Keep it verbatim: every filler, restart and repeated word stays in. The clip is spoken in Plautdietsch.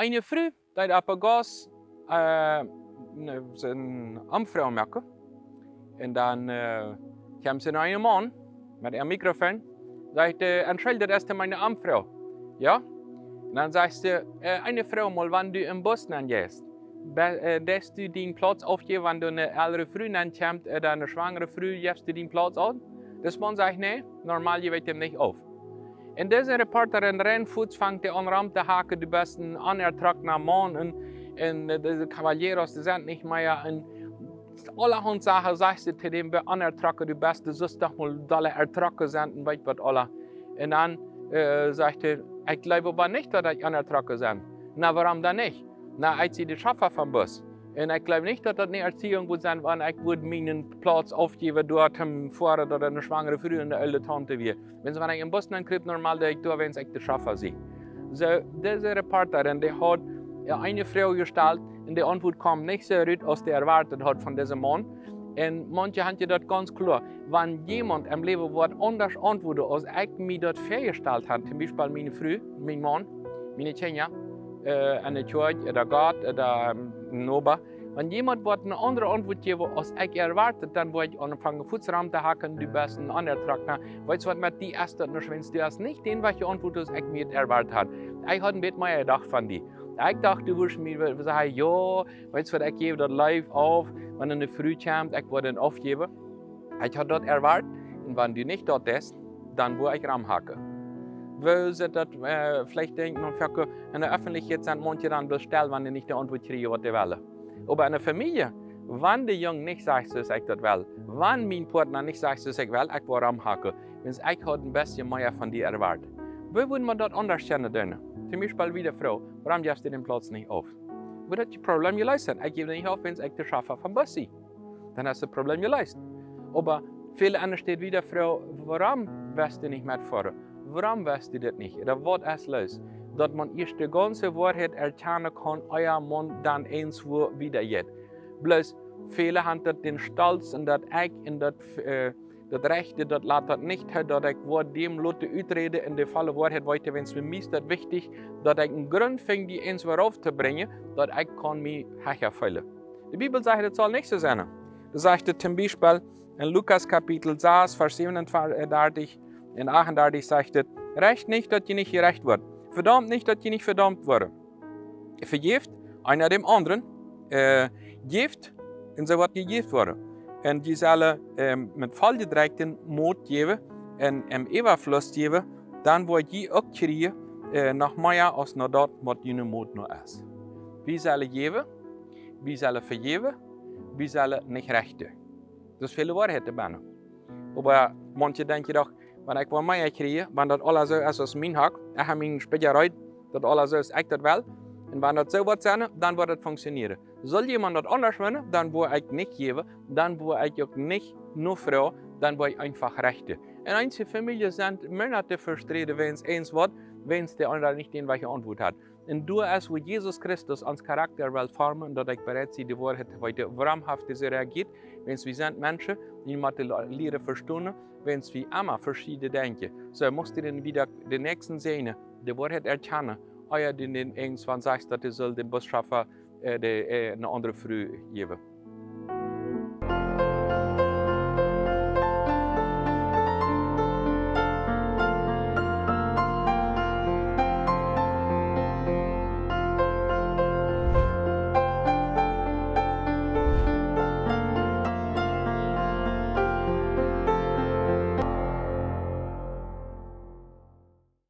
Eene Fru deed opp de Gauss, äh, ne, sien Omfroag moaken. Un dan, äh, kjeem see no eenen Maun met een Mikrofon. Sajcht: "Äh, entschuldicht, daut es miene Omfroag." "Jo?" Un dan sajcht see: "Äh, eene Froag mol, wan du em Bus nenjeist, be-, äh, deist du dien Plauz aufjäwen, wan doa eene elre Fru nenkjemt, äh, ooda eene schwangre Fru, jefst du dien Plauz auf?" Dis Maun sajcht: "Nä, normal jäw ekj dän nich auf." Un dise Reporterin rennfuaz fangt dee aun rom to haken: "Du best een onertrockna Maun un, un, äh, de Caballeros, dee sent nich mea." Un aulahaunt Sachen sajcht see to däm: "Woo onertrocken du best, du sust doch mol dolla ertrocken sennen un weet waut aules." Un dan, äh, sajcht hee: "Ekj jleew oba nich, daut ekj onertrocken sie." "Na, wuarom dan nich?" "Na, ekj sie de Chauffeur vom Bus. Un ekj jleew nich, daut daut eene Erziehung wudd sennen, wan ekj wudd mienen Plauz aufjäwen doa toom foaren, daut eene schwangre Fru un eene oole Taunte wia. Wan see, wan ekj em Bus nenkjriept, normal, daut ekj doa, wan ekj de Chauffeur sie." Soo, dise Reporterin, dee haud, äh, eene Froag jestalt un de Auntwuat kjeem nich soo rut, aus dee erwoat haud von dise Maun. Un manche haben je daut gaunz kloa: Wan wäa em Läwen waut aundasch auntwuat, aus ekj mie daut väajestalt hab, toom Biespel miene Fru, mien Maun, miene Kjinja, äh, enne Kjoakj, ooda Gott, ooda, ähm, een Noba. Wan wäa waut eene aundre Auntwuat jeef, aus ekj erwoat haud, dan wudd ekj aunfangen fuaz rom to haken: "Du best een onertrockna. Weetst waut, met die es daut nuscht, wan du hast nich dän, waut jeauntwuat hast, aus ekj mie erwoat hab." Ekj haud een bät mea jedocht von die. Ekj docht, du wurscht mie sajen: "Jo, weetst waut, ekj jäw daut leew auf, wan eene Fru kjemt, ekj woa dän aufjäwen." Ekj haud daut erwoat, un wan du nich daut deist, dan wudd ekj romhaken. Woo sent daut, äh, veleicht denkjt maun foaken, enne Öffentlichkjeit sent manche dan bloos stell, wan dee nich de Auntwuat kjrieen, waut dee wellen. Oba enne Famielje, wan de Jung nich sajcht, soo aus ekj daut well, wan mien Partner nich sajcht, soo aus ekj well, ekj woa romhaken, wiels ekj haud een bät mea von die erwoat. Woo wudd maun daut aundasch kjennen doonen? Toom Biespel wada Froag: "Wuarom jefst du dän Plauz nich auf?" Wudd daut Problem jeleest sennen? "Ekj jäw dän nich auf, wan ekj de Chauffeur vom Bus sie." Dan es daut Problem jeleest. Oba väl aundre steit wada Froag: "Wuarom west du nich metfoaren? Wuarom west du dit nich? Ooda waut es loos?" Daut maun ieescht de gaunze Woarheit erkjanen kaun, ea maun dan eent wua wada jeit. Bloos väle haben daut dän Stolz un daut Ekj un daut, äh, daut Rajchte, daut lat daut nich too, daut ekj wudd däm loten uträden un de volle Woarheit weeten. Wan mie es daut wichtich, daut ekj een Grunt finj, dee eent wada rauf to brinjen, daut ekj kaun mie hecha feelen. De Bibel sajcht, daut saul nich soo sennen. Daut sajcht et toom Biespel en Lukas Kapitel sas, Varsch säwenundartich un achtundartich, sajcht et: "Recht nich, daut jie nich jerecht woaren. Vedaumt nich, daut jie nich vedaumt woaren. Vejäft eena däm aundren, äh, jäft, un see woaren jejäft woaren. Un jie sellen, ähm, met volljedrekjten Mot jäwen un em Äwafluss jäwen, dan woa jie uk kjrieen, äh, noch mea aus no daut, waut june Mot no es." Wie sellen jäwen, wie sellen vejäwen, wie sellen nich rechten. Daut es väle Woarheit doabie. Oba manche denkjen doch, wan ekj woa mea kjrieen, wan daut aules soo es aus mien Hock, ekj hab miene Spieejarei, daut aules soo es aus ekj daut well, un wan daut soo woat sennen, dan woat et funktionieren. Saul wäa daut aundasch wellen, dan woa ekj nich jäwen, dan woa ekj uk nich nofroagen, dan woa ekj eefach rechten. Un eenje Famieljes sent Moonat vestreden, wan eent woat, wan de aundra nich dän, waut jeauntwuat haft. Un doa es, wua Jesus Christus onsen Charakta well formen, daut ekj bereit sie, de Woarheit to weeten, wuarom haft hee soo reagiert, wan wie sent Menschen, dee motten lieren vestonen, wan wie emma veschieden denkjen. Soo, motst du dan wada dän Näakjsten seenen, de Woarheit erkjanen, ea du dän irjentwan sajchst, daut hee saul dän Buschauffeur, äh, de, äh, eene aundre Fru jäwen.